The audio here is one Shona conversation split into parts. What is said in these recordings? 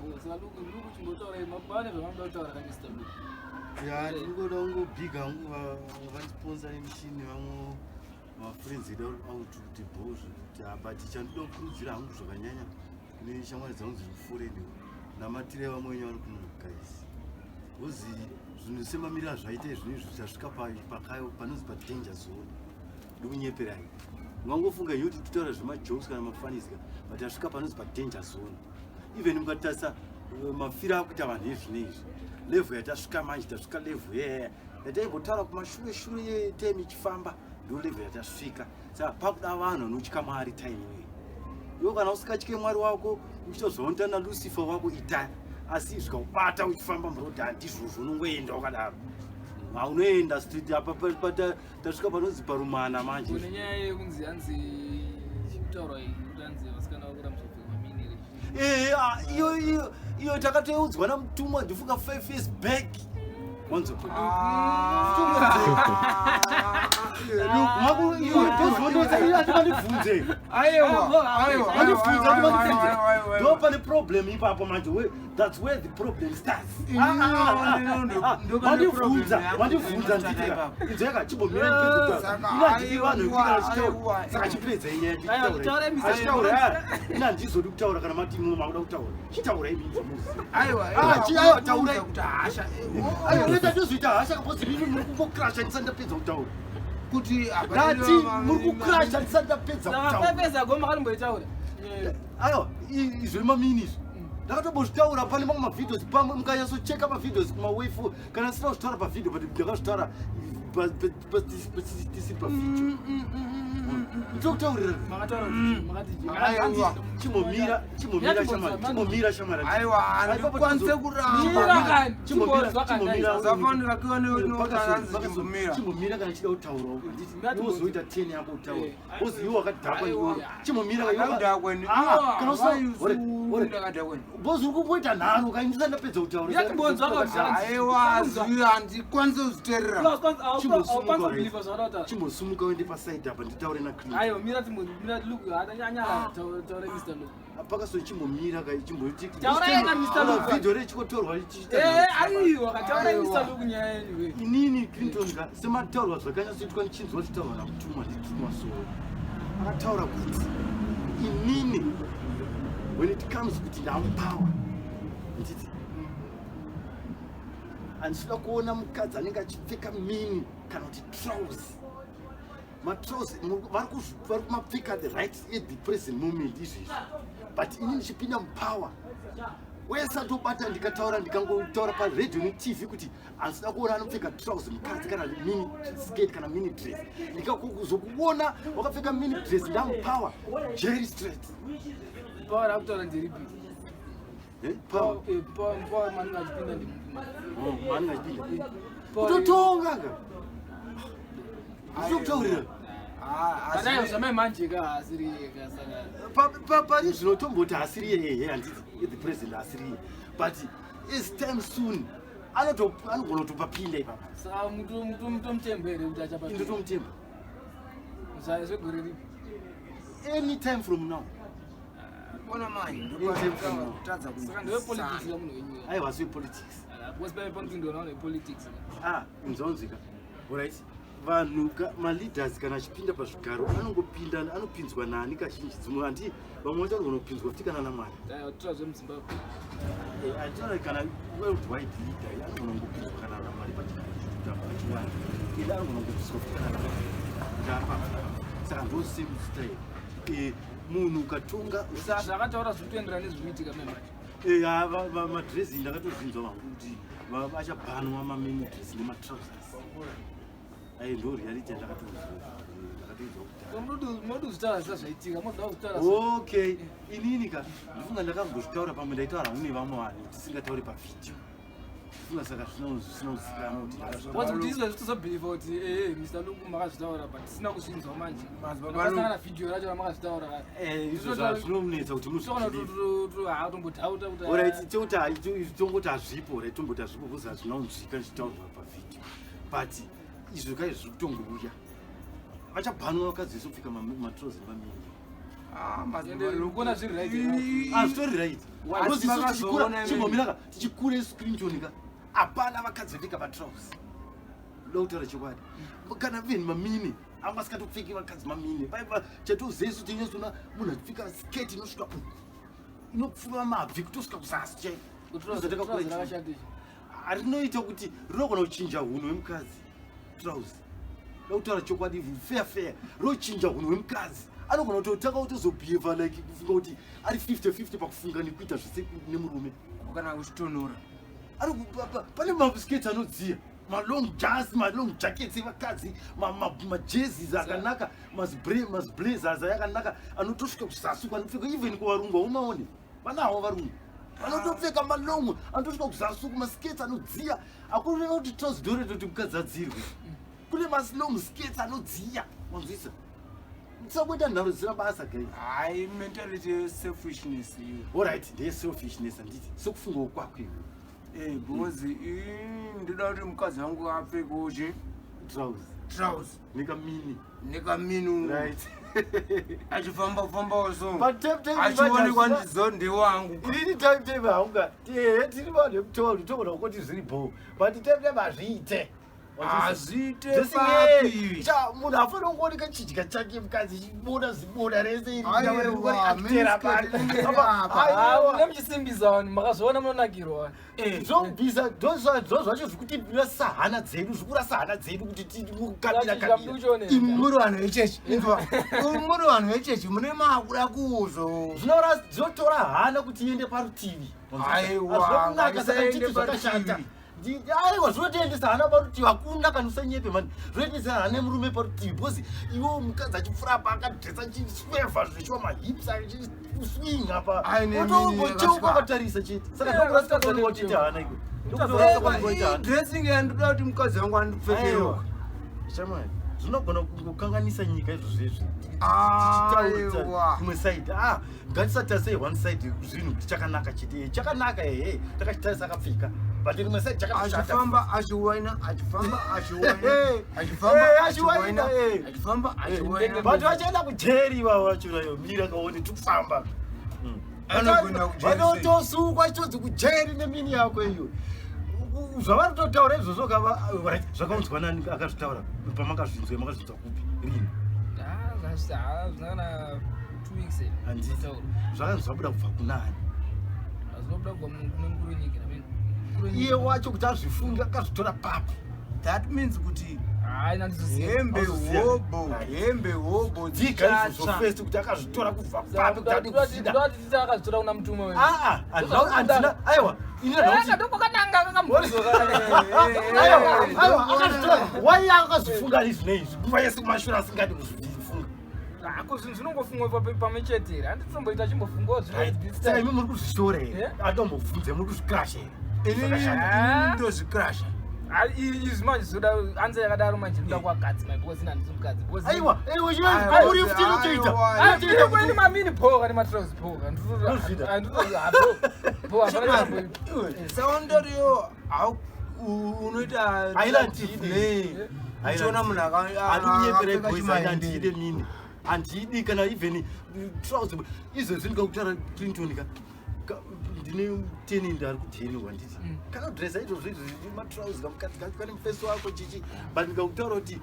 Bo, saka Luke chimbotaura mabane zvavanoda kutaura ka Mr. Luke. Ya, ndingoda kungobhiga hangu vakandisponsa nemishini, vamwe mafriends edu out kuti bho zvekuti, but chandoda kukurudzira hangu zvakanyanya kune shamwari dzangu dziri kuforeign, namatire vamwe wenyu vari kuno, guys, because zvinhu semamiriro azvaita izvino izvi, tasvika panonzi padanger zone. Ndikunyeperai, ungangofunga iyo kuti titaura zvemajokes kana mafanisika, but tasvika panonzi padanger zone. Even mukatarisa mafiro akuita vanhu ezvino izvi, level yatasvika manje, tasvika level yeye yataimbotaura kumashure shure yetime ichifamba, ndo level yatasvika. Saka pakuda vanhu vanotya Mwari time iyoyi. Iwo kana usingatye Mwari wako, uchiita zvaunoita naLucifer wako, ita, asi zvikakubata uchifamba murodhi, handizvozvo, unongoenda wakadaro, haunoenda street. Apa tasvika panonzi parumana manje. Kune nyaya yekunzi hanzi chikutaurwa iyi kuti hanzi vasikana vakurambiswa kupfeka mamini. Iyo takatoudzwa namutumwa, ndifunga 5 years back, wanzo andibvunze. Aiwa. Mandibvunze, andibvunze. Aiwa. Ndo pane problem ipapo manje. That's where the problem starts. Ndo pane problem Mandibvunza, yako mandibvunza, inotanga nditika ipapo. inzweka, chimbomira ndipedze. Saka, Ina handidi vanhu aiwa, vekuti kana aiwa. chitaura, saka chipedza inyaya. Aiwa, taurai, Mr. Achitaura, ina handizodi kutaura kana mati imwe makuda kutaura, chitaurai minzi muzi. Aiwa. Ah, aiwa, taurai. Kuti hasha Aiwa, unoita ndozoita hasha kapozi mimi muri kungokrasha ndisati ndapedza kutaura. Kuti Ndati muri kukrasha ndisati ndapedza Saka kutaura. 5 years ago makatomboitaura. Aiwa, izvo mamini izvi ndakatombozvitaura pane mamwe mavideos. Pamwe mukanyatsocheka mavideos kumawefu, kana ndisina kuzvitaura pavideo, but ndakazvitaura tisiri pavideo, ndokutaurira. Makataura kuti makati Aiwa. Chimbomira, chimbomira shamwari, chimbomira shamwari. Aiwa, handikwanise kuramba. Mira kani. Chimbomira, Chimbonzwa kani. chimbomira. Usafanira kuva neanzi chimbomira. Chimbomira kana chida kutaurawo. Mira. Wozoita 10 yako kutaura. Wozi iwe wakadhakwa Aiwa. iwe, chimbomira. Akadhakwa ni. Ah, kana usina ore, ore. Ndakadhakwa ni. Bozi uri kumboita nharo kaini ndisati ndapedza kutaura. Mira, timbonzwa kabisa. Aiwa, handikwanisi kuzviteerera. Aukwanisa kubelieva zvavanotaura. Chimbosumuka uende pasaidi apa, nditaure naClinton. Aiwa, mira, timbomira Luke, atanyanya, taura, Mr. Luke. Pakasoi, chimbomira ka, chimboti. Taurai na Mr. Luke. Video rechikotorwa. Aiwa, kataurai, Aiwa. Mr. Luke, nyaya yenyu we. Inini Clinton ka, semataurwa zvakanyatsoitwa, nichinzwa zvitaurwa nakutumwa, nditumwa, so akataura kuti inini when it comes kuti ndamupower, nditi handisida kuona mukadzi anenge achipfeka mini kana kuti trouser. Matrousers vari kumapfeka the right at the present moment izvezvi, but ini ndichipinda mupower, wese atobata, ndikataura, ndikangotaura paredhiyo neTV kuti handisida kuona anopfeka trouser mukadzi, kana mini skirt, kana mini dress, ndikazokuona wakapfeka mini dress ndamupower, jeri straight. Power akutaura nderipi? Eh, power. Power manenge achipinda ndimupi manje? Oh, manenge achipinda Power- kutotonga ka, ndinokutaurira. But zvamai manje ka, asiri ka, saka Pari zvino tomboti hasiri iye, handiti the president hasiri iye, but is time soon anogona kutopapinda ipapa. Saka mutomutemba here kuti achapapinda? Indotomutemba. Zvegore ripi? Anytime from now. Ona manje. Anytime from now. Kutadza. Saka ndewepolitics ka munhu wenyu? Aiwa, asi wepolitics. Because pai pankuti nepolitics. Ah, inzwanzika, alright, vanhu maleaders kana achipinda pazvigaro anongopinda, anopinzwa nani kazhinji? Dzimwe handi vamwe vacho anogona kupinzwa futi kana naMwari. Tora zvemuZimbabwe. Handitaura kana worldwide leader anogona kungopinzwa kana naMwari pachigaro achiwana, ende anogona kungopinzwa futi kana naMwari ndapa. Saka ndo same style. Munhu ukatonga Saka zvakataura zviri kuenderana nezviri kuitika mai manje. Madresi ndakatozvinzwa vangu kuti achabhanwa mamini dress nematrousers. Ai, ndo reality yandakatozwa, ndakatoinzwa kudhara. Modi kuzvitaura zvisati zvaitika, moda kuzvitaura. Okay, inini ka ndifunga ndakambozvitaura pamwe, ndaitaura mune vamwe vanhu tisingatauri pavhidhiyo, ndifunga. Saka zvisina kuzikanwa kuti Because kuti izvezvi tozobelieva kuti ee, Mr. Luke makazvitaura, but tisina kuzvinzwa manje. Madzibaba. Pasina kana vhidhiyo racho ramakazvitaura. Izvo zvinonetsa kuti Tokona muzvibelieve. tombodhauta kuti Alright, chekuti tongoti hazvipo, right, tomboti hazvipo because hazvina kunzwika zvichitaurwa pavhidhiyo, but izvo kai zviri kutongouya, vachabhanwa vakadzi vese kupfeka matrousers nemamini. Ende ukuona zviri right here? Ah, zvitori right. Asi Because isu makazoona tichikura imimi. chimbomiraka tichikura isu Clinton ka hapana vakadzi vaipfeka matrouse uda kutaura chokwadi kana even mamini anga asikatopfeki vakadzi mamini vaiva chatoziva isu tinyatsona munhu achipfeka sketi inosvika uku inopfuura mabvi kutosvika kuzasi chaiko Ndozvatakakura Trouser isu. rakashata ichi. Rinoita kuti rinogona kuchinja hunhu hwemukadzi trouse da kutaura chokwadi fair fair rochinja hunhu hwemukadzi anogona kutotanga kutozobehava like kufunga kuti ari 50 50 pakufunga nekuita zvese nemurume. Kana uchitonhora. Pane masketi anodziya, malong jas, malong jackets evakadzi, majerseys akanaka, maziblazers akanaka anotosvika kuzasi uko anopfeka even kuvarungu haumaone vanawo varungu vanotopfeka malong anotosvika kuzasi uku, maskets anodziya. Akureva kuti trouser ndoreita kuti mukadzi adzirwe. Kune malong skets anodziya, wanzwisa? Tisakuita nharo dzisina basa, guys. Hayi, mentality yeselfishness iyo. Alright, ndeyeselfishness handiti? Sekufungawo kwako iwe. Because ndoda kuti mukadzi wangu apfekewo chi Trouser trouse nekamini. Nekamini. Right. Achifamba fambawo so But time time achionekwa imagine- ndizo ndewangu. Inini time time haunga ehe tiri vanhu vekutaura kuti togona kungoti zviri bho, but time time hazviite. Hazviite papi? Munhu afanira kungooneka chidya chake mukadzi chiboda ziboda rese iri. Aiwa, miniskirt inenge apa. Ah, mune muchisimbisa vanhu makazviona munonakirwa. Zvobvisa ndo zvacho zvikuti rasa hana dzedu, zvikurasa hana dzedu kuti tikabira Chidya kabira. muchione. Imi muri vanhu vechechi, inzwa, imi muri vanhu vechechi mune makuda kuzo Zvinotora hana kuti iende parutivi. Aiwa, Hazvina kunaka, saka ngaisaende titi zvakashata. parutivi. Aiwa, zvinotoendesa hana parutivi. Hakuna kana usanyepe mani, zvinoendesa hana yemurume parutivi because iwo mukadzi achipfuura apa akadhesa achiswevha zvichiwa mahips achiswing apa Ai, nemini otocheuka yakasvika. akatarisa chete. Saka Eh, ndokurasika mukadzi kwaunenge uchiita hana iko. Mukadzi Ndokurasika kwaunenge uchiita hana. Dressing yandoda kuti mukadzi wangu andipfekewo. Aiwa, shamwari, zvinogona kukanganisa nyika izvozvo izvi. Aiwa. Imwe side, ah, ngatisatarisei one side zvinhu kuti chakanaka chete. Chakanaka ehe takachitarisa akapfeka, but rimwe side chakatoshata. Achifamba achiwaina, achifamba achiwaina, Eh, achifamba eh, achiwaina, achiwaina, eh. achifamba achiwaina. But vachaenda kujeri ivavo vachurayo mira kaone tikufamba. Anokuenda kujeri sei? Vanotosungwa chitonzi kujeri nemini yako iyo. Zvavari kutotaura izvozvo kava right, zvakaunzwa nani? Akazvitaura pamakazvinzwa? Makazvinzwa kupi, rini? Ah, zvina kana 2 weeks here. Handiti? Zvataurwa. Zvakanzi zvabuda kubva kunani? Hazvinobuda kubva kune mukuru wenyika, I mean, mukuru wenyika. Iye wacho kuti azvifunge akazvitora papi? That means kuti Hayi, nandizoziva. hembe Hauzoziva. hobo, hembe hobo Dziga izvozvo dzichatsva. first kuti akazvitora kubva papi kuti ade kuzvida. Ndoti titi akazvitora kuna mutumwa wedu. Aa, handina, aiwa, ini handina. Ndokwakatanga kakambuzo. Aiwa, aiwa, akazvitora wai? Akazvifunga ari zvinei nguva yese kumashure asingadi kuzvifunga? Ako zvinhu zvinongofungwa pamwe chete here? Handitomboita chimbofungawo. Saka imi muri kuzvishora here? Eh? Atombobvunze, muri kuzvikrasha here? Inini Ah. ndozvikrasha. Izvi manje zvoda anze yakadaro manje ndoda kuvagadzi mai because ini handisi mukadzi because Aiwa, aiwa, Aiwa, uri futi inotoita. aiwa. Inotoita kweni kuti mamini bho kana matrouse bho. Unozvida? Saundoriyo unoita Haina ndide. Uchiona munhu Handikunyeperei, akapfeka boys, chimaende. handide mini, handidi kana even trouser izvezvi. Ndikakutaura Clinton ka ndine tenant ari kudheniwa, handiti? Kana kudhiresa izvozvo izvo matrausi kamukadzi kacho kane mufeso wako chichi, but ndikakutaura kuti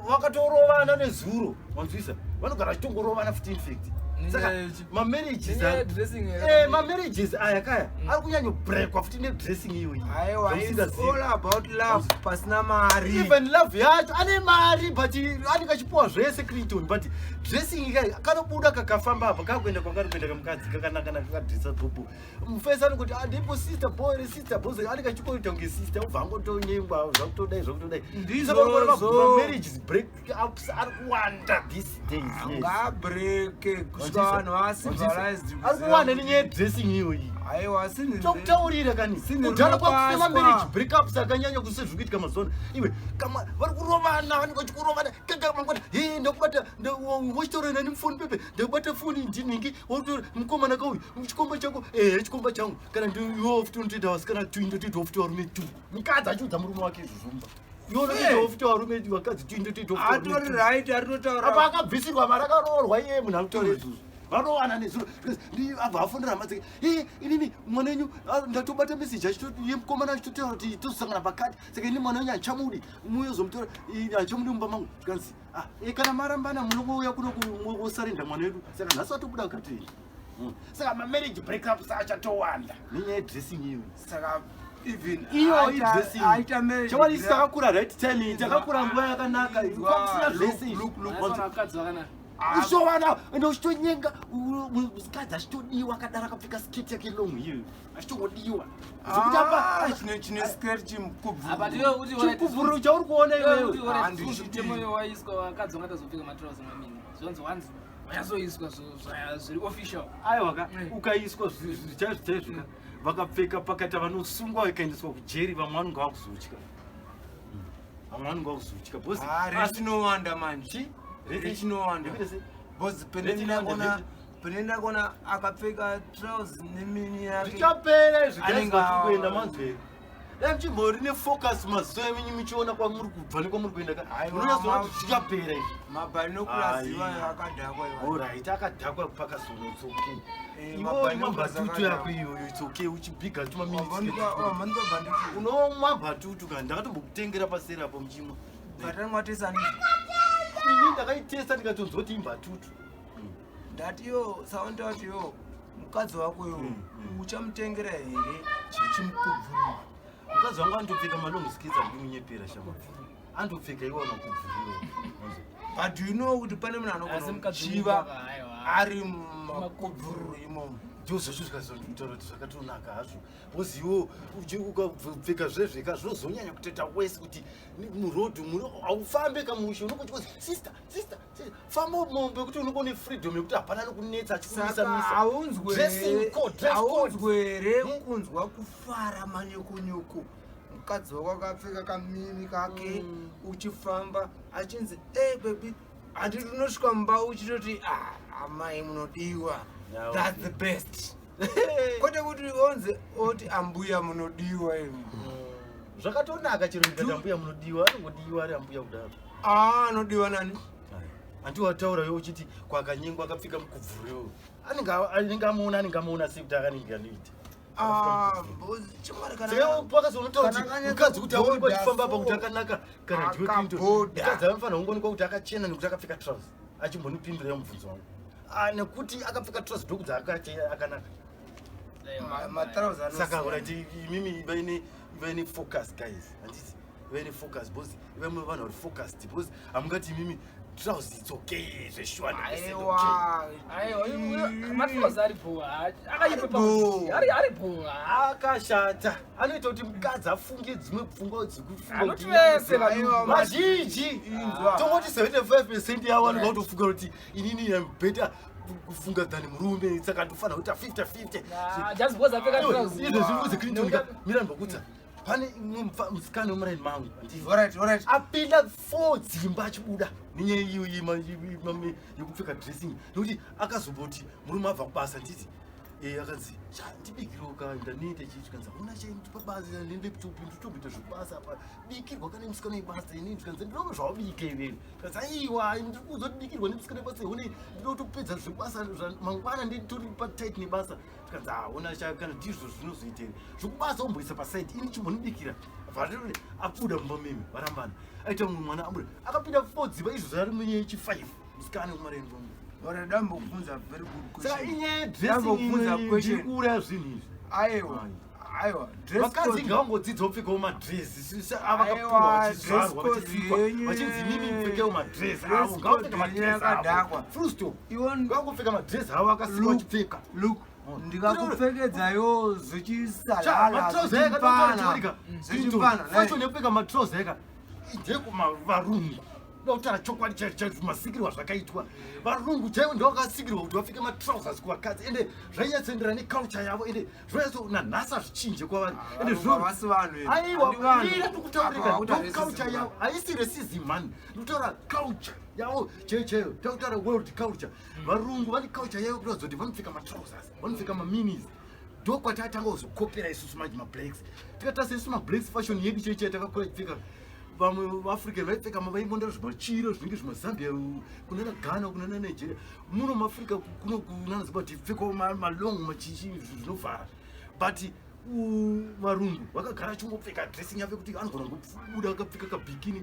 vakatorovana nezuro, wanzwisa? Vanogara vachitongorovana futi infact. Saka mamarriages Nenyaya yedressing here? Mamarriages aya kaya ari kunyanyobrekwa futi nedressing iyoyi. Aiwa, it's Zvamusingazivi. all about love pasina mari. Even love yacho ane mari, but anenge achipuwa zvese Clinton, but dressing ikai kanobuda kakafamba apa kakuenda kwakari kuenda kamukadzi kakanaka kakadresa bhobo mufesi anongoti, "Ah, ndipo sister boy resister boy," anenge achikoita kunge sister ubva angotonyengwa zvakutodai zvakutodai. Ndizvozvo. Mamarriages break ups ari kuwanda these days, yes. Ngabreke kusvika vanhu vacivilized. Ari kuwanda nenyaya yedressing iyoyi. Aiwa. Tokutaurira kani. Sine Kudhara kwakune rinopaswa. mamarriage breakups akanyanya kusezviri kuitika mazuva ano. Iwe kama vari kurovana, vanenge vachikurovana kaka mangwana he ndakubata wochitaura nani mufoni pepe ndakubata foni ndiningi wotora mukomana kauyu chikomba chako ehe chikomba changu kana ndiwo futi unotoita vasikana two ndotoitawo futi varume two. Mukadzi achiudza murume wake izvozvo mba iwe unotoitawo futi varume vakadzi two ndotoitawo futi varume Atori two. right Apa aritotaura. akabvisirwa mari akaroorwa iye munhu ari kutaura izvozvo. Varowana nezuro. Abva afondera hama dzake. Eh, inini mwana wenyu ah, ndatobata message achitoti yemukomana achitotaura kuti tozosangana pakati. Saka ini mwana wenyu handichamudi. Muyozomutora handichamudi mumba mangu. Zvikanzi, ah, eh, kana marambana munongouya kuno kusarenda mwana wedu. Saka nhasi atobuda akati. Saka ma marriage breakups achatowanda nenyaya yedressing iyoyi. Saka even Iyo idressing. aita marriage Chokwadi isu takakura right time iyi, takakura nguva yakanaka. Kwakusina zvese izvi. Look, look, Asi vanhu vakadzi vakanaka. Ushowana ende uchitonyenga mukadzi achitodiwa akadaro akapfeka sketi yake long hiyo achitongodiwa. Zvekuti apa Ah, chine chine skirt chimukubvu. Apa ndiyo kuti chikubvururu chauri kuona iwewe. Handizvidi. mutemo waiswa vakadzi vangatazopfeka matrauza mamini zvonzi wanzi vanyazoiswa zviri official. Aiwa ka Mm. ukaiswa chaizvo chaizvo ka vakapfeka pakati vanosungwa vakaendeswa kujeri vamwe vanonga vakuzotya. Vamwe vanonga vakuzotya because Ah, rechinowanda manje. Chi? Rechinowanda. Rekuita sei? Because pene Rechinowanda, ndakona pene ndakona akapfeka trousers nemini yake. Zvichapera izvi guys Anenge kwatiri kuenda manzweri. Dai muchimbori nefocus maziso enyu muchiona kwamuri kubva nekwamuri kuenda ka. Aiwa, Munonyatsoona kuti zvichapera izvi. Mabhainokulazi Ai. iwayo akadhakwa iwayo. Alright, akadhakwa pakazona it's okay. Eh, Iwe mabhainokulazi mabhatutu yako akadhakwa. iyoyo it's okay uchibhiga tumaminitsi. Wambonika bhanditi. Unomwa bhatutu ka ndakatombokutengera paseri apo muchimwa. Bhatanwa tesa ndizvo. Ini ndakaitesta ndikatonzwa kuti imbatutu. Ndati yo saunda kuti yo mukadzi wako yo uchamutengera here chimukubvururu. Mukadzi wangu anotopfeka malong skirts andimunyepera shamwari. Anotopfeka iwo makubvuriwo. But do you know kuti pane munhu Asi anogona mukadzi kuchiva wako, aiwa. ari mumakubvururu imomo. Ndizvo zvacho zvikazotaura kuti zvakatonaka hazvo because iwo ukapfeka zvezveka zvinozonyanya kutoita wese kuti murodhi haufambe kamushe unongoti kozi sister sister sister, famba mombe kuti unongone freedom yekuti hapana nokunetsa Saka achikumisa-misa. haunzwe Dressing code, dress code. haunzwe here kunzwa kufara manyukunyuku mukadzi wako akapfeka kamini kake uchifamba achinzi e baby handiti unosvika mumba uchitoti "Ah, amai munodiwa." Yeah, That's okay. the best, kwete kuti onzi oti ambuya munodiwa imi. Zvakatonaka chero ndikati ambuya munodiwa anongodiwa ari ambuya kudaro. Ah, anodiwa nani? Handi wataura iwe uchiti kwakanyengwa akapfeka mukubvuriwo anenge amuona anenge amuona sei kuti akanenge anoita. Ah, chimwari kana Saka pakazonotaura kana kuti akanyatsa mukadzi kuti aonekwa kubhodha achifamba apa so. kuti akanaka kana ndiwe Clinton. Akabhodha. Mukadzi anofanira kungoonekwa kuti akachena nekuti akapfeka trouser. Achimbonipindura mubvunzo wangu. Ah, nekuti akapfeka trouser ndokuti akanaka. Matrauza Saka alright, imimi ivai focus guys. Handiti ivai focus because ivai muri vanhu vari focused because hamungati imimi trousers it's okay zveshuwa 100% okay. Aiwa. Aiwa, matrauza ari bho, akaipa Ari bho. ari bho. Akashata anoita kuti mukadzi afunge dzimwe pfungwa dzekufunga Anoti kuti- vese Aiwa, vazhinji Inzwa. tongoti 75% yavo vanenge vatofunga kuti inini am better kufunga than murume saka ndofanira kuita 50-50. Just because apfeka trouser. Izvo zviri Clinton ka mira ndokutsa pane imwe musikana wemuraini mangu handiti Alright, alright. apinda four dzimba achibuda nenyaya iyo yekupfeka dressing nekuti akazomboti murume abva kubasa nditi akanzi "Sha, ndibikirwo ka ndanoita chii chikanzi hauna chaindipa basa nelaptop nditotomboita zvebasa apa bikirwa kana musikana webasa inini chikanzi ndinoda zvawabika iwewe kanzi aiwa ndiri kuzotibikirwa nemusikana webasa ione ndinotopedza zvebasa mangwana nditori patight nebasa tikanzi hauna cha kana ndizvo zvinozoita here zvokubasa umboisa pasaidi ini chimbonibikira variri abuda mumba mimi varambana aita mumwe mwana abuda akapinda four dzimba izvo zvari munyaya yechi5 musikana wekumareni vangu. Alright, ndambokubvunza very good Saka question. inyaya Ndambokubvunza yedressing question. ndiri kuuraya zvinhu izvi. Aiwa, aiwa. Dress Vakadzi code. ngavangodzidza kupfekawo madresi Aiwa, avakapuwa vachizvarwa dress code vachisikwa yenyu. vachinzi imimi mupfekewo madresi Dress avo ngavapfeke code yenyu madresi avo yakadhakwa. full stop. Iwo ngavangopfeka madresi avo akasikwa Look, achipfeka. look, ndikakupfekedzayo zvechisalala Matrauza eka zvechimpana fashion yekupfeka matrauza eka ndeyekuvarungu kutaura chokwadi chaicho chaicho masikirwa zvakaitwa varungu chaivo ndovakasikirwa kuti vapfeke matrousers kuvakadzi ende zvainyatsoenderana neculture yavo ende zvonyatso nanhasi hazvichinje kwavari ende Havasi vanhu here. Aiwa Handi vanhu. ira ndikutaurika Apa ndo hakuti culture racism. yavo haisi racism mani ndikutaura culture yavo chaiyo chaiyo takutaura world culture varungu vane culture yavo kuratidza kuti vanopfeka matrousers vanopfeka maminis ndokwatatanga kuzokopera isusu manje mablacks tikatarisa isusu mablacks fashion yedu chaiyo chaiyo takakura chipfeka. Vamwe vaAfrican vaipfeka vaimondera zvimachira zvinenge zvimazambia, kunana Ghana, kunana Nigeria. Muno muAfrica kuno kunana Zimbabwe tipfekawo malong machichi zvinovhara, but varungu vakagara achingopfeka dressing yavo yekuti anogona kubuda akapfeka kabikini,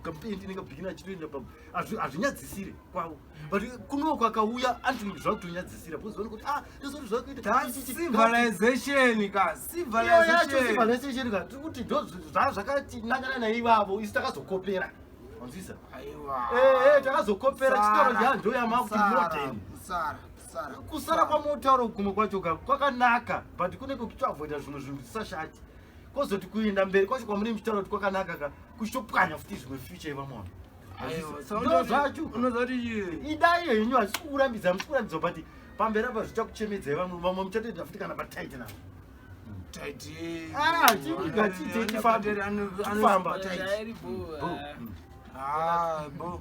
kapendi nekabikini achitoenda. Hazvinyadzisire kwavo, but kunoko akauya anoti zvakutonyadzisira because vanokuti, ah, ndozoti zvakuita. That's civilization ka. Iyo yacho Civilization. Civilization ka, tiri kuti ndo zvakatinangana naivavo, isu takazokopera, wanzwisa? Aiwa. Takazokopera chitoro ndo yamakuti modern. Kusara, kusara. Kusara kwamotauro kumwe kwacho ka kwakanaka, but kunenge kuchitoavoida zvimwe zvinhu zvisashati, kozoti kuenda mberi kwacho kwamune muchitaura kuti kwakanaka ka kuchitopwanya futi zvimwe future yevamwana. Aiwa. Ndo zvacho. Unozoti chii? Idai henyu, hazisi kurambidza, musi kurambidza, but pamberi apa zvichakuchemedzai vamwe, vamwe muchatoita futi kana pataiti navo. Taiti. Ah, tifambe. Tifamba. Zvairipo. Bo. Ah, bo.